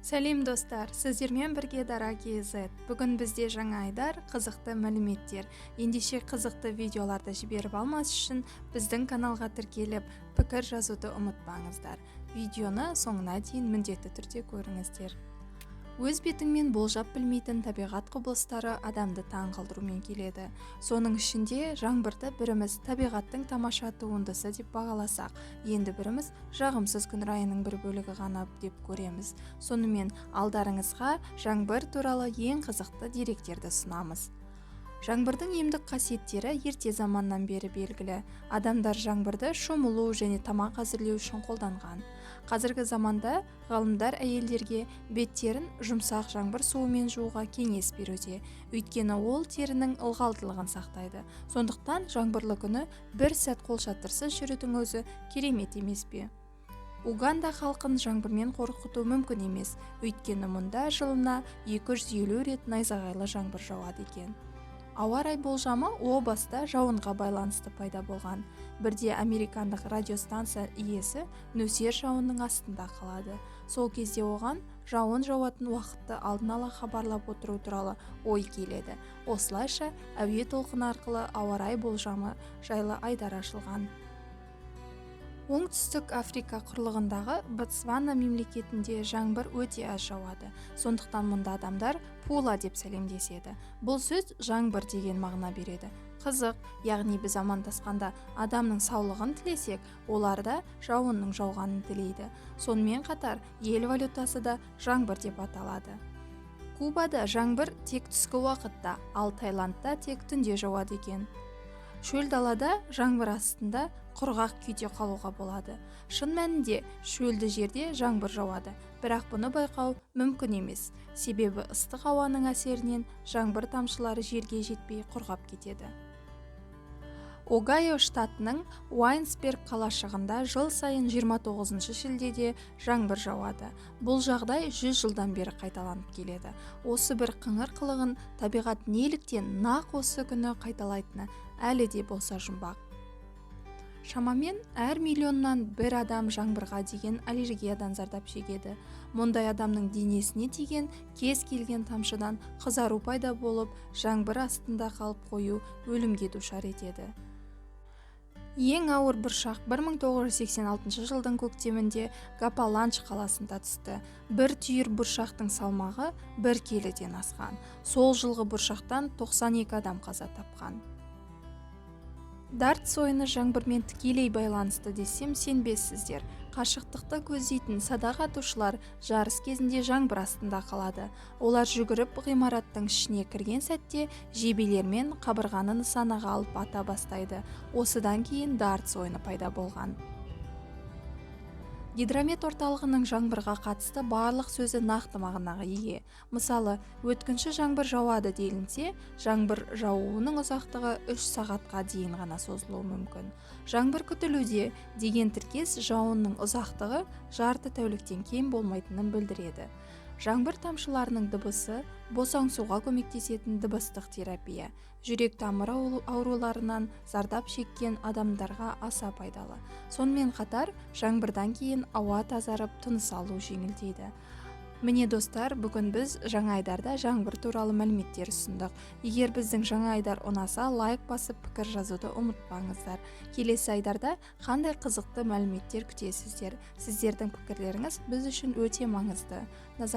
Сәлем, достар! Сіздермен бірге Дара KZ. Бүгін бізде жаңа айдар, қызықты мәліметтер. Ендеше, қызықты видеоларды жіберіп алмас үшін біздің каналға тіркеліп, пікір жазуды ұмытпаңыздар. Видеоны соңына дейін міндетті түрде көріңіздер. Өз бетіңмен болжап білмейтін табиғат құбылыстары адамды таң қалдырумен келеді. Соның ішінде жаңбырды біріміз табиғаттың тамаша туындысы деп бағаласақ, енді біріміз жағымсыз күн райының бір бөлігі ғана деп көреміз. Сонымен, алдарыңызға жаңбыр туралы ең қызықты деректерді ұсынамыз. Жаңбырдың емдік қасиеттері ерте заманнан бері белгілі. Адамдар жаңбырды шомылу және тамақ әзірлеу үшін қолданған. Қазіргі заманда ғалымдар әйелдерге беттерін жұмсақ жаңбыр суымен жууға кеңес беруде, өйткені ол терінің ылғалдылығын сақтайды. Сондықтан жаңбырлы күні бір сәт қолшатырсыз жүрудің өзі керемет емес пе? Уганда халқын жаңбырмен қорқыту мүмкін емес, өйткені мұнда жылына 250 рет найзағайлы жаңбыр жауады екен. Ауа райы болжамы о баста жауынға байланысты пайда болған. Бірде американдық радиостанция иесі нөсер жауынның астында қалады. Сол кезде оған жауын жауатын уақытты алдын ала хабарлап отыру туралы ой келеді. Осылайша, әуе толқыны арқылы ауа райы болжамы жайлы айдар ашылған. Оңтүстік Африка құрлығындағы Ботсвана мемлекетінде жаңбыр өте аз жауады. Сондықтан мұнда адамдар «пула» деп сәлемдеседі. Бұл сөз «жаңбыр» деген мағына береді. Қызық, яғни біз амандасқанда адамның саулығын тілесек, олар да жауынның жауғанын тілейді. Сонымен қатар ел валютасы да жаңбыр деп аталады. Кубада жаңбыр тек түскі уақытта, ал Таиландта тек түнде жауады екен. Шөл далада жаңбыр астында құрғақ күйде қалуға болады. Шын мәнінде, шөлді жерде жаңбыр жауады, бірақ бұны байқау мүмкін емес, себебі ыстық ауаның әсерінен жаңбыр тамшылары жерге жетпей, құрғап кетеді. Огайо штатының Уайнсберг қалашығында жыл сайын 29 шілдеде жаңбыр жауады. Бұл жағдай 100 жылдан бері қайталанып келеді. Осы бір қыңыр қылығын табиғат неліктен нақ осы күні қайталайтыны әлі де болса жұмбақ. Шамамен әр миллионнан бір адам жаңбырға деген аллергиядан зардап шегеді. Мұндай адамның денесіне тиген кез келген тамшыдан қызару пайда болып, жаңбыр астында қалып қою өлімге душар етеді. Ең ауыр бұршақ 1986 жылдың көктемінде Гапаланч қаласында түсті. Бір түйір бұршақтың салмағы 1 келіден асқан. Сол жылғы бұршақтан 92 адам қаза тапқан. Дартс ойыны жаңбырмен тікелей байланысты десем, сенбессіздер. Қашықтықты көздейтін садақ атушылар жарыс кезінде жаңбыр астында қалады. Олар жүгіріп ғимараттың ішіне кірген сәтте жебелермен қабырғаны нысанаға алып ата бастайды. Осыдан кейін дартс ойыны пайда болған. Гидромет орталығының жаңбырға қатысты барлық сөзі нақты мағынаға ие. Мысалы, өткінші жаңбыр жауады делінсе, жаңбыр жаууының ұзақтығы 3 сағатқа дейін ғана созылуы мүмкін. Жаңбыр күтілуде деген тіркес жауынның ұзақтығы жарты тәуліктен кем болмайтынын білдіреді. Жаңбыр тамшыларының дыбысы босаңсуға көмектесетін дыбыстық терапия. Жүрек тамыр ауруларынан зардап шеккен адамдарға аса пайдалы. Сонымен қатар жаңбырдан кейін ауа тазарып, тыныс алу жеңілдейді. Міне, достар, бүгін біз жаңа айдарда жаңбыр туралы мәліметтер ұсындық. Егер біздің жаңа айдар ұнаса, лайк басып, пікір жазуды ұмытпаңыздар. Келесі айдарда қандай қызықты мәліметтер күтесіздер? Сіздердің пікірлеріңіз біз үшін өте маңызды. Назар